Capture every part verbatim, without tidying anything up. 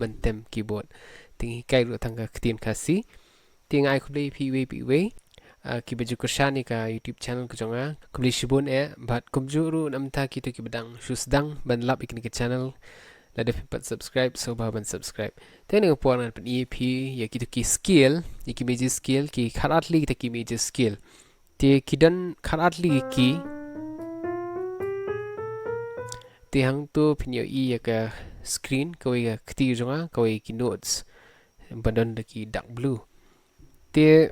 ban tem keyboard. Te ngi hikai ruh tang ka ktien Khasi. Te nga ai khublei phi iwei pa iwei, ah, kiba ju kyrshan ïa ka YouTube channel ka jong nga. Khublei shibun eh, bad kumjuh ruh namar kito kiba dang shu sdang ban lap ïa kane ka channel, lada phim pat subscribe, sngewbha ban subscribe. Te kane ka por ngan pyni ïa phi ïa kito ki scale, ïa ki major scale, ki khatar tylli kita ki major scale. Te ki don khatar tylli ki key. Te hangto phin ïohi ïa ka screen, kawei ka kti jong nga, kawei ki notes ba don da ki dark blue. Te,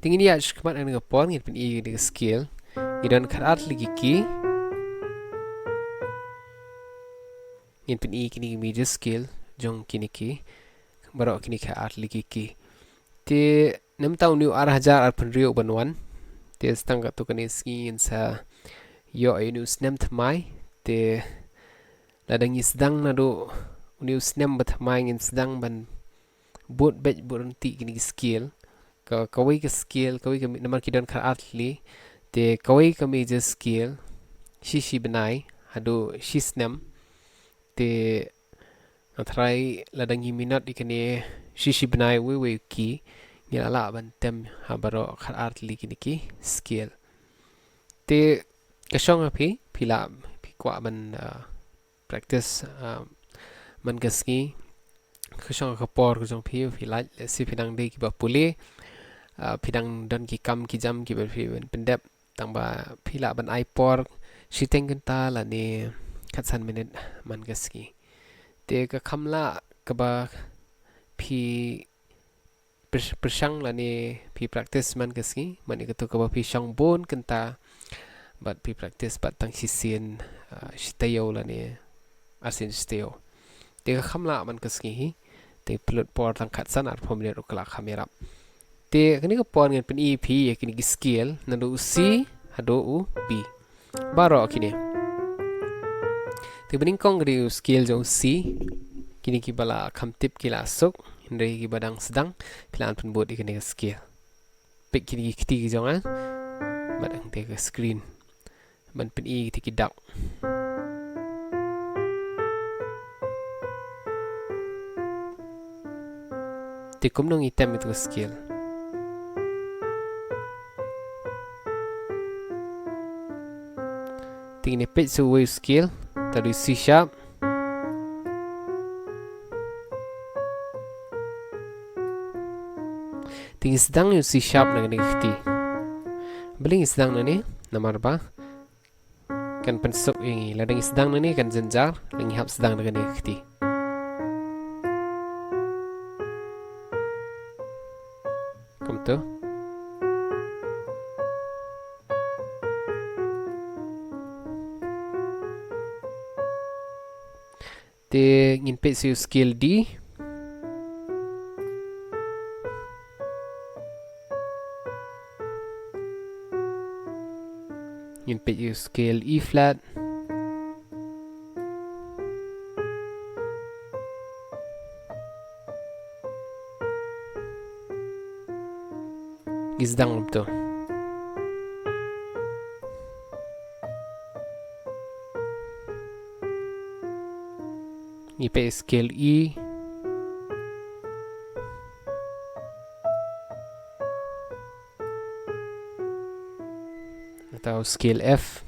te ngin ïa shu khmat ha kane ka por, ngin pyni ïa ka scale. Ngi don khatar tylli ki key. Ngin pyni ïa kine ki major scale jong kine ki, baroh kine khatar tylli ki key. Te namar une u ar hajar arphew hynriew ban wan. Te sa tang katto katne sngi ngin sa ïoh ïa une u snem thymmai. Te lada ngi sdang naduh une u snem ba thymmai ngin sdang ban bud beit bud ryntih kine ki scale. Ka, kawei ka scale, kawei ka, namar ki don khatar tylli. Te kawei ka major scale, shi shi bnai haduh shi snem. Te nga tharai lada ngi minot ïa kane shi shi bnai wei wei u key, ngi la lah ban tem ha baroh khatar tylli kine ki scale. Te ka shong ha phi, phi lah, phi kwah ban, ah, practice, ah, man ka sngi. Ka shong ha ka por ka jong phi, phi lah, lehse phi dang dei kiba pule, ah, phi dang don ki kam ki jam kiba phi ban pyndep, tang ba phi lah ban ai por shiteng kynta lane khatsan minit man ka sngi. Te ka kham lah kaba phi pyr-, pyrshang lane phi practice man ka sngi, man ïa kato kaba phi shong bun kynta bad phi practice bad tang shisien, ah, shi taïew lane arsien shi taïew. Te ka kham lah man ka sngi hi. Te pynlut por tang khatsan arphew minit ruh ka la kham ïarap. Te kane ka por ngan pyni ïa phi ïa kine ki scale, naduh u C haduh u B. Baroh kine. Te ba nyngkong ka dei u scale jong u C. Kine kiba la kham tip ki la suk, hynrei kiba dang sdang, phi lah ban pynbud ïa kane ka scale. Peit kine ki kti ki jong nga. Bad hangtei ka screen. Ban pyni kita ki dak. Te kumno ngi tem ïa kito ki scale. Te ngin peit sa uwei u scale, ta dei u C sharp. Te ngi sdang ïa u C sharp na kane ka kti. Balei ngi sdang nangne, namar ba kan pynsuk ïa ngi, lada ngi sdang nangne kan jynjar, lada ngi hap sdang na kane ka kti. Kumto. Te ngin peit sa ïa u scale D. Ngin peit ïa u scale E flat. Ngi sdang kumto. Ngi peit scale E. Nangta u scale F.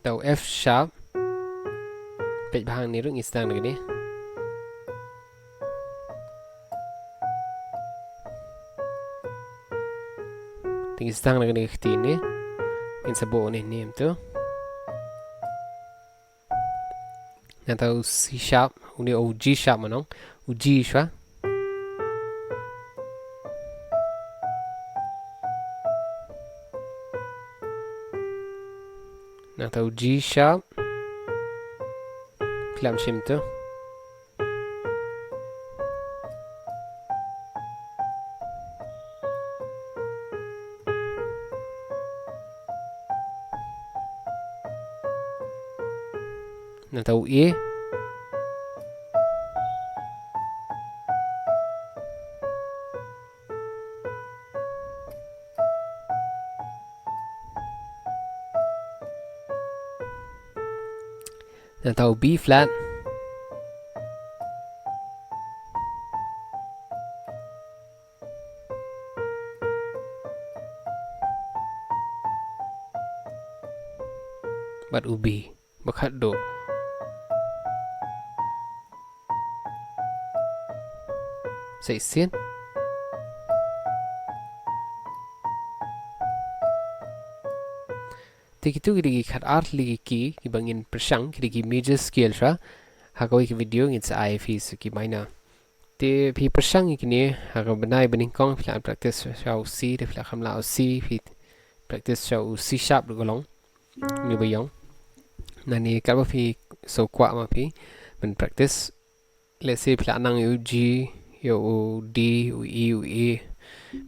Nangta u F sharp. Peit ba hangne ruh ngi sdang na kane. Te ngi sdang na kane ka kti ne. Ngin sa buh une ne kumto. Nangta u C sharp, une u G sharp mynno, u G shuwa. Nangta u G sharp. Khlem shim to. Nangta u A. Nangta u B flat. Bad u B. Ba khatduh. Sa shisien. Te kitu ki dei ki khatar tylli ki key, kiba ngin pyrshang, ki dei ki major scale shuwa. Ha kawei ka video ngin sa ai ïa phi sa ki minor. Te phi pyrshang ïa kine, ha kaba nyngkong phi lah ban practice sha u C, te phi lah kham lah u C, phi practice sha u C sharp ruh ka long. Ngi ba ïong. Nangne katba phi sngewkwah ma phi ban practice. Let's say phi lah nang ïa u G, ïa u D, u E, u A.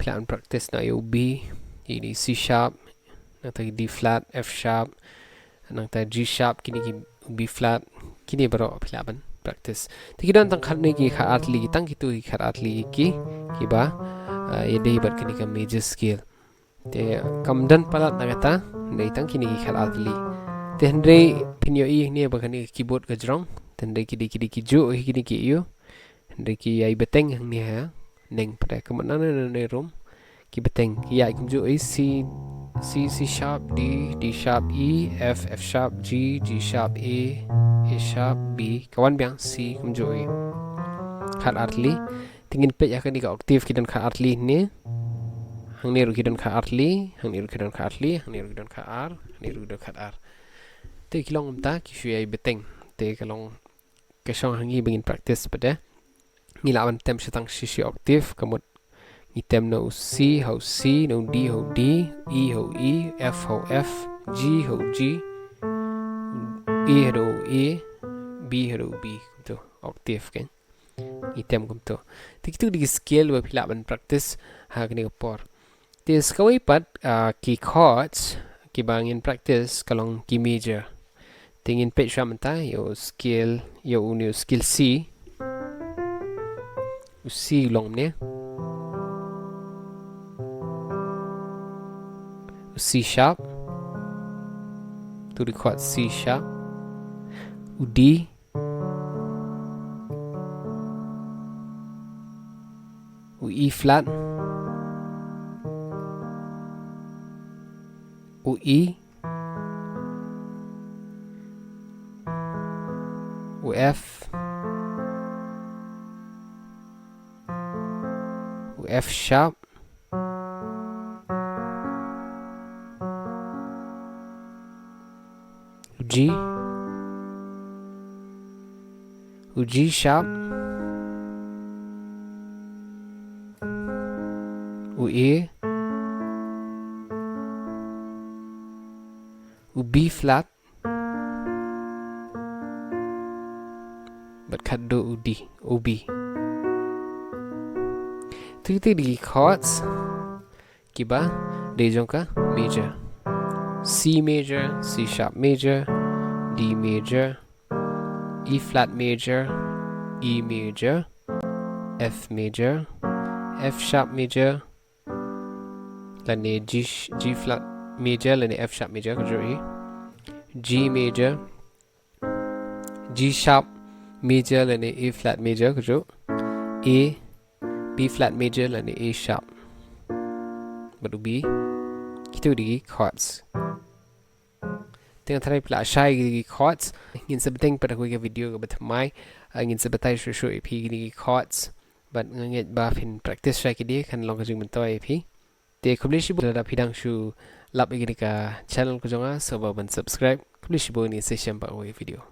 Phi lah ban practice na ïa u B, ïa u C sharp, nangta D flat, F sharp, nangta G sharp, kine ki B flat, kine baroh phi lah ban practice. Te ki don tang khatne ki khatar tylli, tang kitu ki khatar tylli ki, kiba, ah, ïadei bad kane ka major scale. Te kam don palat na kata, hynrei tang kine ki khatar tylli. Te hynrei phin ïohi hangne ba kane ka keyboard ka jrong, te hynrei ki dei ki dei ki juh hi kine ki ïoh. Hynrei ki ïai bteng hangne ha neng pat, ka mut nangne nangne ruh ki bteng, ki ïai kumjuh hi C, C, C sharp, D, D sharp, E, F, F sharp, G, G sharp, A, A sharp, B, ka wan biang C kumjuh hi. Khatar tylli. Te ngin peit ïa kane ka octave, ki don khatar tylli hangne. Hangne ruh ki don khatar tylli, hangne ruh ki don khatar tylli, hangne ruh ki don khatar, hangne ruh ki don khatar. Te ki long kumta, ki shu ïai bteng. Te ka long ka shong ha ngi ba ngin practice pat de. Ngi lah ban tem sha tang shi shi octave, ka mut ngi tem na u C ha u C, na u D ha u D, E ha u E, F ha u F, G ha u G, A ha u A, B ha u B, kumto, octave kan. Ngi tem kumto. Te kitu ki dei ki scale ba phi lah ban practice ha kane ka por. Te sa kawei pat, ah, ki chords kiba ngin practice ka long ki major. Te ngin peit shuwa mynta ïa u scale, ïa une u scale C. U C u long kumne. U C sharp. Tu dei chord C sharp. U D. U E flat. U E. U F. U F sharp. U G. U G sharp. U A. U B flat. Bad khatduh u D, u B. Te kitu ki dei ki chords kiba dei jong ka major. C major, C sharp major, D major, E flat major, E major, F major, F sharp major, lane G sh-, G flat major lane F sharp major, kumjuh hi. G major, G sharp major lane A flat major, kumjuh. A, B flat major lane A sharp. Bad u B. Kitu ki dei ki chords. Te nga tharai phi la shai ïa ki chords. Ngin sa bteng pat ha kawei ka video kaba thymmai. Ah, ngin sa batai shuh shuh ïa phi kine ki chords. Bad nga ngeit ba phin practice shai ki dei, kan long ka jingmyntoi ïa phi. Te khublei shibun lada phi dang shu lap ïa kane ka channel ka jong nga, sngewbha ban subscribe. Khublei shibun, ngin sa ïashem pat ha kawei ka video.